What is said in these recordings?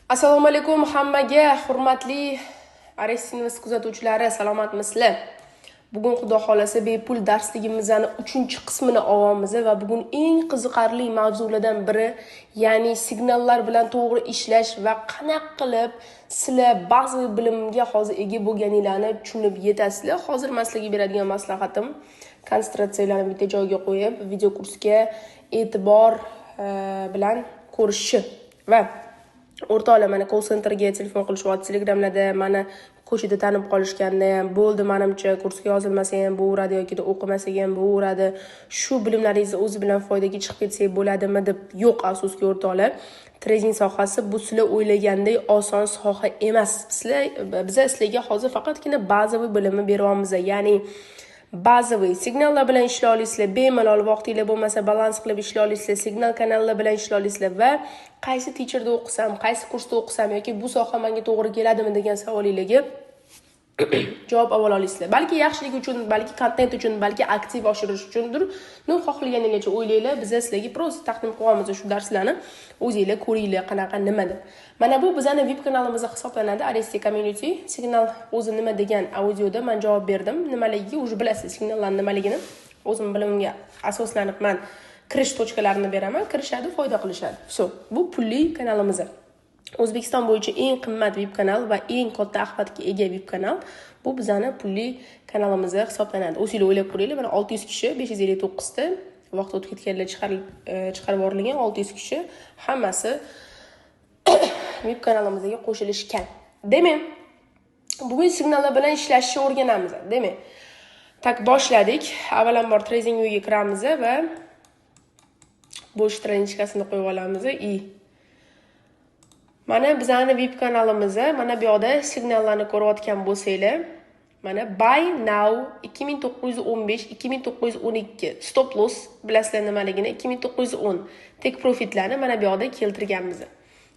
Assalomu alaykum hammaga, hurmatli Ares Invest kuzatuvchilari, salomatmisizlar? Bugun Xudo xolasa bepul darsligimizni 3-qismini olamiz va bugun eng qiziqarli mavzulardan biri, ya'ni signallar bilan to'g'ri ishlash va qanaqa qilib sizlar ba'zi bilimga hozir ega bo'lganinglarni tushunib yetasizlar. Hozir men sizlarga beradigan maslahatim konsentratsiyalarni bitta joyga qo'yib, video kursga e'tibor bilan ko'rishi va o'rtoqlar mana call centerga telefon qilishyapti, Telegramlarda mani ko'chada tanib qolishganda ham bo'ldi, manimcha kursga yozilmasa ham bo'laveradi yoki o'qimasak ham bo'laveradi. Shu bilimlaringizni o'zi bilan foydaga chiqib ketsak bo'ladimi deb, yo'q, afsuski o'rtoqlar, trading sohasi bu sizlar o'ylagandek oson soha emas. Biza sizlarga hozir faqatgina bazaviy bilimni beryapmiz, ya'ni bazaviy signallar bilan ishlay olasizlar, bemalol vaqtinglar bo'lmasa balans qilib ishlay olasizlar, signal kanallar bilan ishlay olasizlar va qaysi teacherda o'qisam, qaysi kursda o'qisam yoki bu soha menga to'g'ri keladimi degan savolinglarga javob ola olasizlar. Balki yaxshilik uchun, balki kontent uchun, balki aktiv oshirish uchundir. Ну, xohlaganinglarcha o'ylanglar, biz sizlarga просто taqdim qilyapmiz shu darslarni. O'zinglar ko'ringlar qanaqa nima deb. Mana bu bizning VIP kanalimiz hisoblanadi, Aresti Community. Signal o'zi nima degan audioda men javob berdim. Nimaligiga уже bilasiz, signallar nimaligini. O'zim bilimimga asoslanib men kirish tochkalarini beraman, kirishadi, foyda qilishadi. Всё, bu pulli kanalimiz. O'zbekiston bo'yicha eng qimmat VIP kanal va eng katta axlatga ega VIP kanal bu bizani pulli kanalimiz hisoblanadi. O'zinglar o'ylab ko'ringlar, mana 600 kishi, 559 ta vaqt o'tib ketganlar chiqarib yuborilgan 600 kishi hammasi VIP kanalimizga qo'shilishgan. Demak, bugun signallar bilan ishlashni o'rganamiz. Demak, так boshladik. Avvalambor trading uyga kiramiz va bo'sh страничка sini qo'yib olamiz и mana bizani VIP kanalimiz, mana bu yoqda signallarni ko'rayotgan bo'lsanglar, mana buy now 2915, 2912 stop loss bilasizlar nimaligini, 2910 take profitlarni mana bu yoqda keltirganmiz.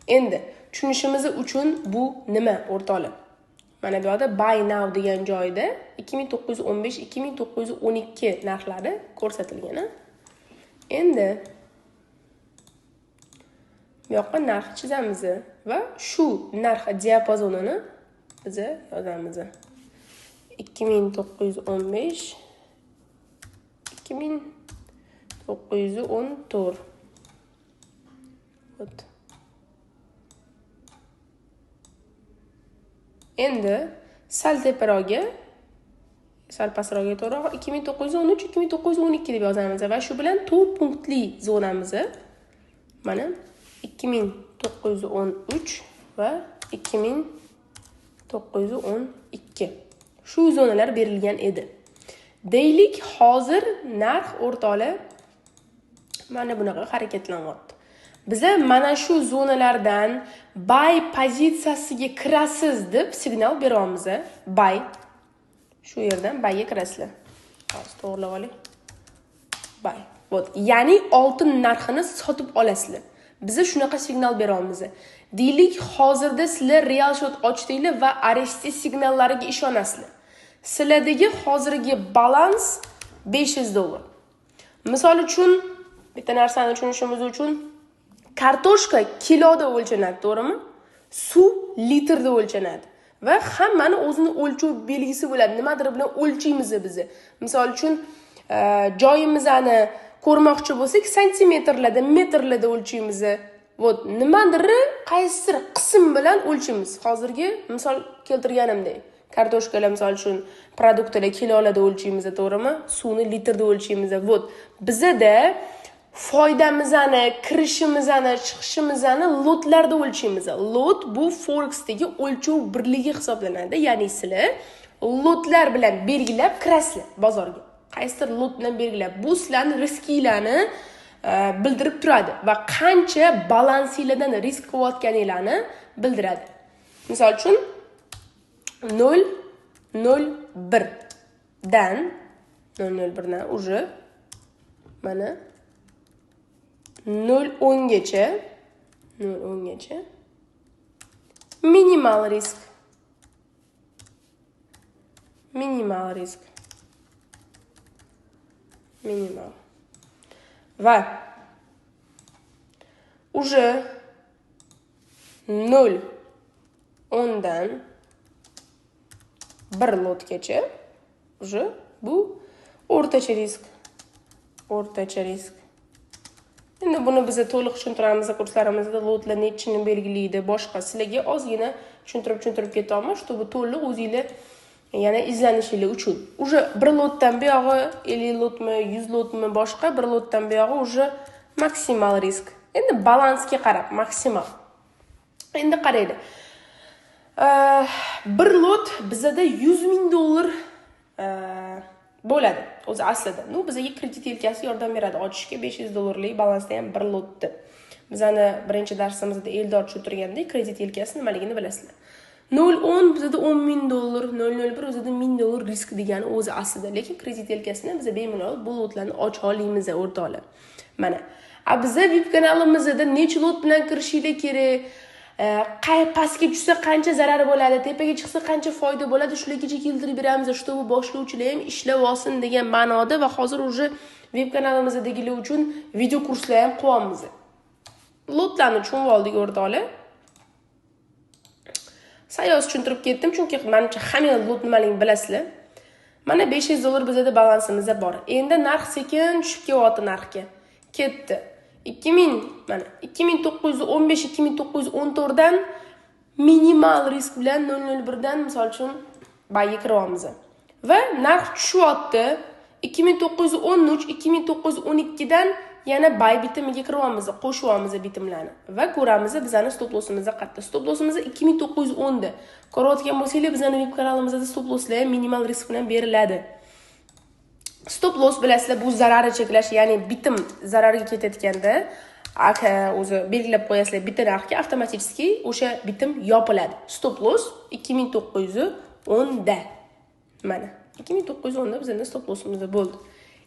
Endi tushunishimiz uchun bu nima o'rtoqlar? Mana bu yoqda buy now degan joyda 2915, 2912 narxlari ko'rsatilgan. Endi bu yoqqa narx chizamiz va shu narx diapazonini biz yozamiz. 2915, 2914. Вот. Endi sal teparoqga, sal pastroqga to'g'riroq 2913, 2912 deb yozamiz va shu bilan 4 punktli zonamiz mana 2913 va 2912 shu zonalar berilgan edi. Deylik, hozir narx o'rtoqlar mana bunaqa harakatlanyapti. Biza mana shu zonalardan buy pozitsiyasiga kirasiz deb signal beryapmiz. Buy. Shu yerdan buyga kirasizlar. Hozir to'g'rilab oling. Buy. Вот, ya'ni oltin narxini sotib olasizlar. Biza shunaqa signal beryapmiz. Deylik, hozirda sizlar real shot ochdinglar va Aresti signallariga ishonasizlar. Sizlardagi hozirgi balans $500. Misol uchun, bitta narsani tushunishimiz uchun kartoshka kiloda o'lchanadi, to'g'rimi? Suv litrda o'lchanadi va hammani o'zini o'lchov belgisi bo'ladi. Nimadir bilan o'lchaymiz biz. Misol uchun, joyimizni ko'rmoqchi bo'lsak, santimetrlarda, metrlarda o'lchaymiz. Вот, nimadir qaysidir qism bilan o'lchaymiz. Hozirgi misol keltirganimdek, kartoshkalar misol uchun produktlar kilolarda o'lchaymiz, to'g'rimi? Suvni litrda o'lchaymiz. Вот, bizada foydamizni, kirishimizni, chiqishimizni lotlarda o'lchaymiz. Lot bu Forexdagi o'lchov birligi hisoblanadi. Ya'ni sizlar lotlar bilan belgilab kirasizlar bozorga. Qaysidir lot bilan belgilab, bu sizlarning riskinglarni bildirib turadi va qancha balansinglardan risk qilayotganinglarni bildiradi. Misol uchun 0.01 dan 0.01 dan уже mana 0.10 gacha, 0.10 gacha minimal risk, minimal risk, minimal va уже 0,10 dan 1 lotgacha уже bu o'rtacha risk, o'rtacha risk. Endi buni biza to'liq tushuntiramiz kurslarimizda, lotlar nechini belgilaydi, boshqa. Sizlarga ozgina tushuntirib ketyapman, чтобы to'liq o'zinglar yana izlanishinglar uchun. Уже 1 lotdan buyog'i, 50 lotmi, 100 lotmi, boshqa, 1 lotdan buyog'i уже maksimal risk. Endi balansga qarab maksimal. Endi qaranglar, 1 lot bizada 100 000 dollar bo'ladi o'zi aslida. Ну, bizaga kredit yelkasi yordam beradi ochishga 500 dollarlik balansda ham 1 lotni. Bizani birinchi darsimizda Eldor tushuntirgandek, kredit yelkasi nimaligini bilasizlar. 0,10 bizada 10 000 dollar, 0,01 bizada 1000 dollar risk degani o'zi aslida. Lekin kredit yelkasini biza bemalol bu lotlarni ocha olamiz, o'rtoqlar. Mana, a biza VIP kanalimizda necha lot bilan kirishinglar kerak, qay pastga tushsa qancha zarar bo'ladi, tepaga chiqsa qancha foyda bo'ladi, shulargacha keltirib beramiz, чтобы boshlovchilar ham ishlab olsin degan ma'noda. Va hozir уже VIP kanalimizdagilar uchun video kurslar ham qilyapmiz. Lotlarni tushunib oldik, o'rtoqlar. Sayoz tushuntirib ketdim, chunki manimcha hammanglar lot nimaligini bilasizlar. Mana, 500 dollar bizada balansimizda bor. Endi narx sekin tushib kelyapti, narxga ketdi. 2000, mana, 2915, 2914 dan minimal risk bilan 0,01 dan, misol uchun, buyga kiryapmiz va narx tushyapti. 2913, 2912 dan yana buy bitimiga kiryapmiz, qo'shyapmiz bitimlarni va ko'ramiz, bizani stop lossimiz qayerda. Stop lossimiz 2910 da. Ko'rayotgan bo'lsanglar, bizani VIP kanalimizda stop losslar ham minimal risk bilan beriladi. Stop loss, bilasizlar, bu zararni cheklash, ya'ni bitim zararga ketayotganda aka o'zi belgilab qo'yasizlar bitta narxga, avtomatik o'sha bitim yopiladi. Stop loss 2910 da. Mana, 2910 da bizani stop lossimiz bo'ldi.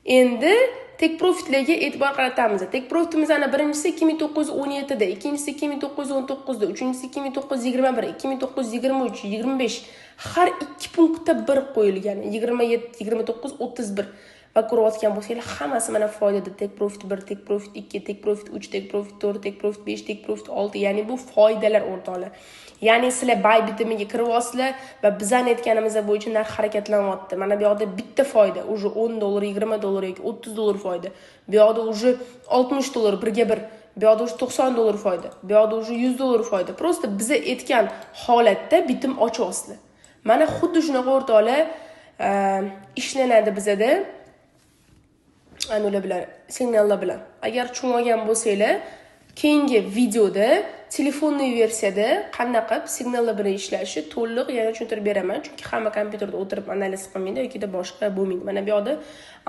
Endi take profitlarga e'tibor qaratamiz. Take profitimizni birinchisi 2917 da, ikkinchisi 2919 da, uchinchisi 2921, 2923, 25, har ikki punktda bir qo'yilgan, 27, 29, 31. Va ko'rayotgan bo'lsanglar, hammasi mana foydada: take profit 1, take profit 2, take profit 3, take profit 4, take profit 5, take profit 6. Ya'ni bu foydalar, o'rtoqlar. Ya'ni sizlar buy bitimiga kiryapsizlar va bizani aytganimiz bo'yicha narx harakatlanyapti. Mana bu yoqda bitta foyda уже 10 dollar, 20 dollar yoki 30 dollar foyda. Bu yoqda уже 60 dollar, birga bir. Bu yoqda уже 90 dollar foyda, bu yoqda уже 100 dollar foyda. Просто biza aytgan holatda bitim ochyapsizlar. Mana, xuddi shunaqa, o'rtoqlar, ishlanadi bizada anular bilan, signallar bilan. Agar tushunib olgan bo'lsanglar, keyingi videoda телефонный versiyada qanaqa qilib signallar bilan ishlashi to'liq yana tushuntirib beraman, chunki hamma kompyuterda o'tirib analiz qilmaydi yokida boshqa bo'lmaydi. Mana bu yoqda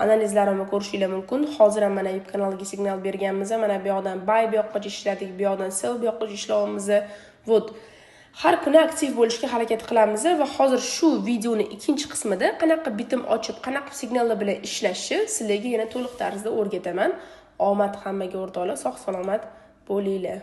analizlarimni ko'rishinglar mumkin. Hozir ham mana VIP kanaliga signal berganmiz. Mana bu yoqdan buy bu yoqqacha ishladik, bu yoqdan sell bu yoqqacha ishlayapmiz. Вот, har kuni aktiv bo'lishga harakat qilamiz va hozir shu videoni ikkinchi qismida qanaqa bitim ochib, qanaqa signallar bilan ishlashni sizlarga yana to'liq tarzda o'rgataman. Omad hammaga, o'rtoqlar, sog' salomat bo'linglar.